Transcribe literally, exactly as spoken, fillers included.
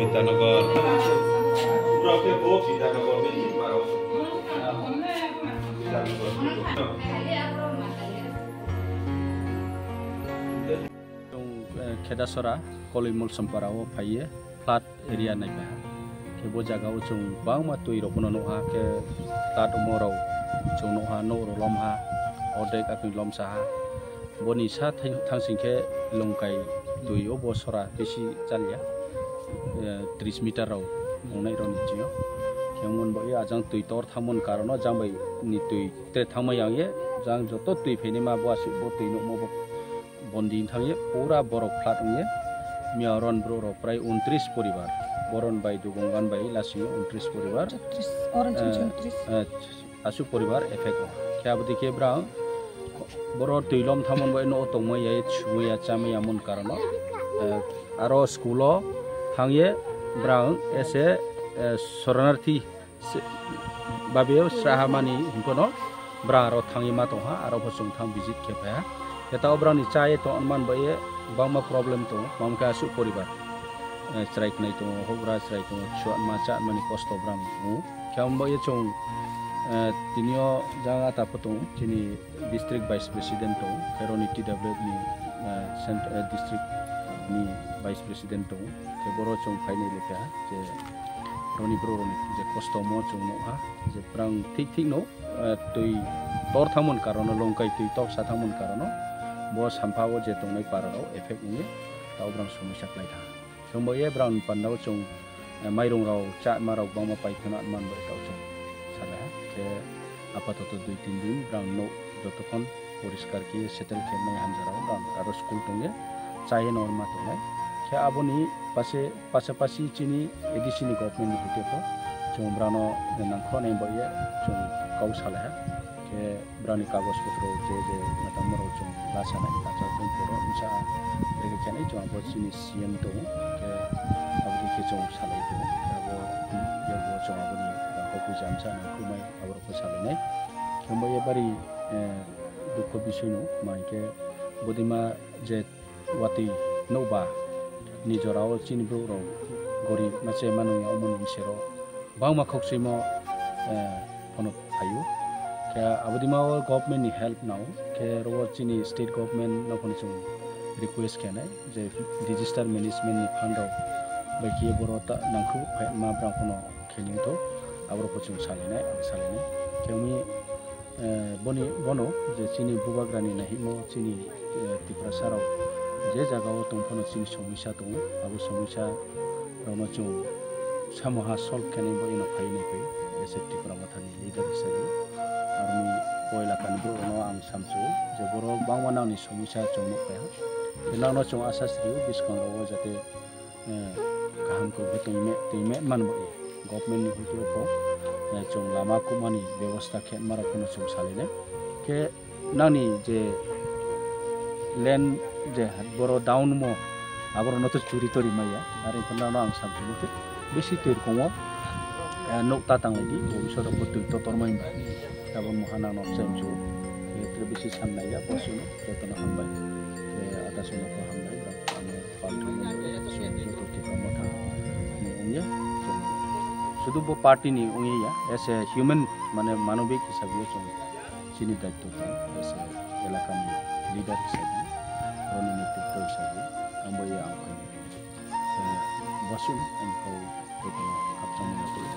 Itanagar. Pura ke bo Itanagar ni maro. Itanagar. Chwng, eh, Khedasora, Kolimol Sompara o phaiye, flood area naipaha. Khe bo jaga o chwng bangma twi rok phano nukha, khe flood omo rok chwng nukha, nok rok lomha, ordek akni lomsaha. Boni sa thang-, thangsing khe Longkai twi o bo sora bisi chaliya, eh, tris meter rok wngnai rok ni chini. Khe mon bo ye ajang twi tor thangmani karon o jang bai ni twi te thangma yang ye, jang joto twi phaini ma bo aswk bo twi nukmo bo bondi thang ye pura borok flood wng ye. Miya oron borok rok prai untris poribar, boron bai Dugongan bai lasing untris poribar. Tris, oron chini Eh, untris. Eh, aswk poribar effect o. Khe aboni khe brang boro twi lom thamon bai no tongma ya, sumui ya, chamui ya mon karon o. Eh, aro school o thang ye brang ese, eh, soronarthi se-, babe sraha mani hinkono brang aro thang ye ma tongha, aro bo chwng thang visit khe phaiha. Khe ta o brang ni cha ye tong man bai ye bangma problem tongo, mam khe aswk poribar. Eh, chwrai khnai tongo, hobra chwrai tongo, chwma cha mani kosto brang tongo. Khe abo bai ye chwng, eh, tini o jaga ta pho tongo, chini district vice president tongo, khe roni T W F ni, eh, cent-, eh, district ni vice president tongo, khe boro chwng phainai le kha je roni bro roni je kosto mo chwng nukha, je brang thik thik no, eh, twi tor thangmani karon o, Longkai twi tor sa thangmani karon o, bo sampha o je tongnai para rok effect wngwi ta o brang somosya khlai kha. Chwng bo ye brang ni panda o chwng, eh, mairung rok, chama rok bangma pai kheno man bai tao chwng salai ha. Khe apatoto dui tin din brang no jotokhon poriskar khe settle khe mai hamjaro brang aro school tong ye chai no ma tongnai. Khe aboni pase, pasapasi chini A D C ni government ni hoite pho chwng brano nangkho nai bai ye chwng kau salai ha. Khe brani kagoj potro je je matang morok chwng la sanai, kacha tong poro wngsa rega khe nai chwng abo chini C M tongo, khe abo khe chwng salai tongo, khe abo yago chwng aboni hokui jamsa nangkhukmai aborok khe salainai. Khe bo ye bari, eh, dukho bisoi no, ma hinkhe bodima je watwi nokba ni jorao chini borok rok gorib ma che manung ya, omo ni bwsero bangma khokchwimo, eh, phano phaio. Khe abodima o government ni help nao, khe ro chini state government no phano chwng request khe nai je disaster management ni fund rok bai khe boro ta nangkhu phai ma brang phano khe ning tho, aborok bo chwng salainai, ang salainai. Khe umi Eh, boni, bono je chini bubagrani nahimo chini, eh, Tiprasa rok je jaga o tong phano chini somosya tongo, abo somosya rokno chwng samoha solve khenai bo eno phai nai phai, as a Tipra Mothani leader hisabe. Aroni o elakani borok rokno ang samsio je borok bangma nangni somosya chwng nuk kha. Nangno chwng asa srio bwskango jate eh, kaham khe tongme tongme man bo government ni hoite pho, eh, chwng lama kumani bebosta khe marok phano chwng salinai khe nangni je land je boro down mo aborok no to churi tori maya are phano no ang samsini khe bisi twi rwkong o, eh, nuk ta tang lai di bobisot rok bo twi totor mai ba abo moha nang nok chai msu khe tre bisi san nai ya bo sunu jotono hambai khe ata sunu ko hambai. Palthani joto Tipra Motha ni wngya. Sudu bo party ni wngya, as a human, mane manobik hisabe chwng chini daityo tong, as a elaka ni leader hisabe, roni netritwa hisabe, ang bo ya ang khaini. Eh, bosung ang kau joto hapsang ni joto.